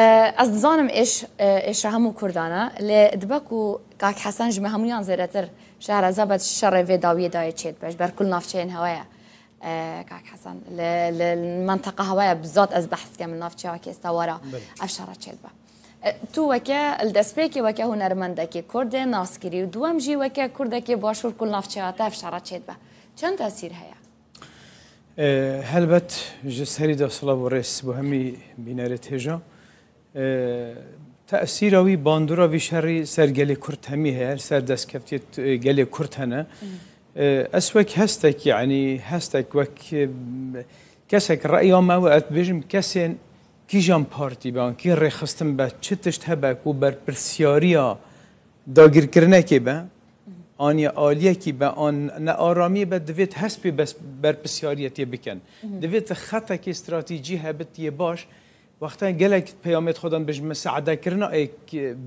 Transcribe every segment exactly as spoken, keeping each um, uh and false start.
E, ez dizanim êş, e, êşa hemû Kurdan e, lê dibe ku Kak Hesen ji me hemûyan zêdetir şehreza be şerê vê dawiyê dayê çêdibe, ji ber ku li navçeyên hewe ye. E, Kak Hesen, li, li, li menteqa hewe ye, bizat ez behs dikim, li navçeya Kêstewara Belê. ev şer çêdibe. E, tu weke, li destpêkê weke hunermendekê Kurdê naskirî û duwem jî weke Kurdekê Başûr ku li navçeya te ev şer çêdibe. Çend tesîr heye? E, helbet ji serî de silav û rêz bo hemî bînerêt hêja. E, tesîra wî, bandora vî şerî ser gelê Kurd hemî heye, ser destkeftiyê t-, gelê Kurd hene. E, ez wek hestek, yanî hestek, wek, e, kesek reya me we, ez dibêjim kesên kîjan partî be, an kî rêxistin be, çi tişt hebe ku berpirsiyariya dagirkirinekê be, an ya aliyekî be, an nearamiyê be, divêt hespê bes-, berpirsiyariyetê bikin. Divêt xetekê stratejî hebit yê baş. Wexta gelek peyamêt xwe dan bijin, misaedekirina êk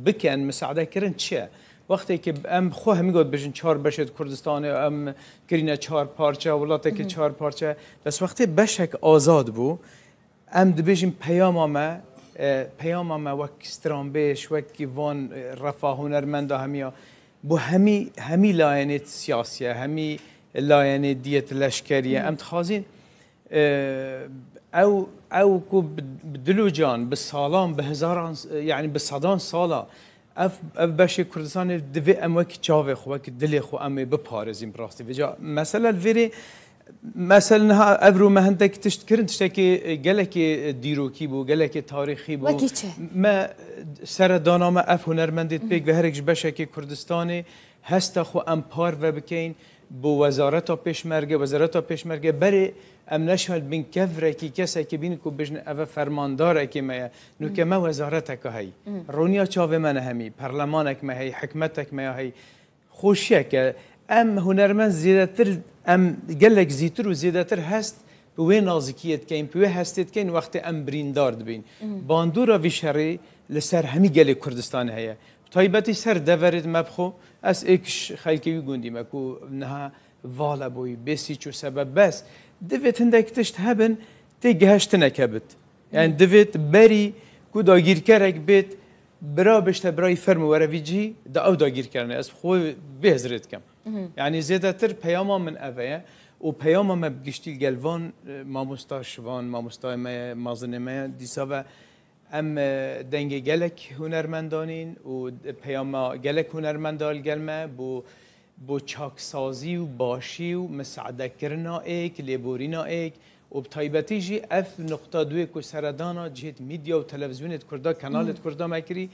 bikin, misaedekirin çi ye? Wextê ki em xwe hemî got bijin çar beşê di Kurdistanê, em kirîne çar parçe, welatekî çar parçe. Bes wextê beşek azad bû, em dibêjin peyama me, e, peyama me wek stranbêj, wek van, e, refa hunermenda hemiya, bo hemî, hemî layenê siyasiye, hemî layenê diyet leşkeriye. Em dixwazin, e, ew, ew ku bi, bi dil û can, bi salan, bi hezaran, e, yanî bi sedan sala ev, ev beşê Kurdistanê divê em wek çavê xwe, wek dilê xwe em ê biparêzin bi rastî. Vêca mesele li vêrê, mesele niha ev rû me hindek tişt kirin, tiştekê, e, gelekê, e, dîrokî bû, gelekê tarîxî bû. Wekî çi? Me seredana me ev hunermendê pêk ve herek ji beşekê Kurdistanê hesta xwe em parve bikeyin bo wezareta pêşmerge, wezareta pêşmerge berê em neşal bin kevrekî kesekî bînin ku bijin eve fermandarekê me ye. Nuke me wezareteke heyî. Roniya çavê me ne hemî, perlemanek me heyî, hikmetek me ya heyî. Xweşiyeke em hunermend zêdetir, em gelek zîtir û zêdetir hest bi wê nazikiyê dikeyin, bi wê hestê dikeyin wextê em birîndar dibîn. Bandora vî şerê li ser hemî gelê Kurdistanê heye. Bi taybetî ser deverê me bixwe, ez êk ji xelkê wî gundî me ku niha vala bûyî, bê sîç û sebeb bes. Divêt hindek tişt hebin, tê gihiştineke bit. Yani divêt berî ku dagîrkerek bêt, bira bişte birayî fermi were vî cihî, da ew dagîrkerine. Ez xwe vê hizrê dikim. Yani zêdetir peyama min eve ye û peyama me bi giştî gel van, e, mamosta şivan, mamostayê me ye, mazinê me ye, dîsa ve em, e, dengê gelek hunermendanîn û peyama gelek hunermenda li gel me bo, bo çaksazî û başî û misaedekirina êk, lêborîna êk û bi taybetî jî ev nuqta duê ku seredana cihêt medya û televîzyonêt Kurda, kanalêt Kurda me kirî,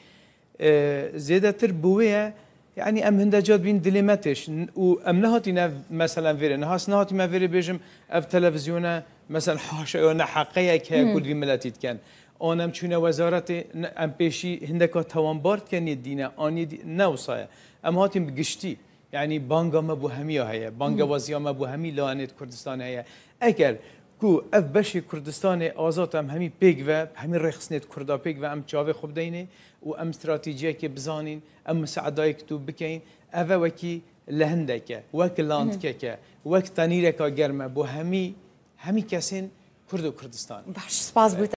e, zêdetir bi wê ye. Yanî em hinde ca dibîn dilê me têş. N-, û em nehatîne ev meselen vêrê. Niha ez nehatîme vêrê bêjim, ev televîzyone, meselen, haşa ya neheqeyek heye ku li vî miletî dikin. An em çûne wezaretê, ne, em pêşî hindeka tawanbar dikin yê dîne, an yê dî-, ne wisa ye. Em hatîn bi giştî. Yanî banga me bo hemiya heye. Bangewaziya me bo hemî layenêt Kurdistanê heye. Eger ku ev beşê Kurdistanê azad em hemî pêk ve, hemî rêxistinêt Kurda pêk ve em çavê xwe bideyinê û em stratejiyekê bizanîn, em misaedayek tu bikeyin, eve wekî lehindeke, wek landkeke, wek tenîreka germ e bo hemî, hemî kesên Kurd û Kurdistan. Baş, spas bo te.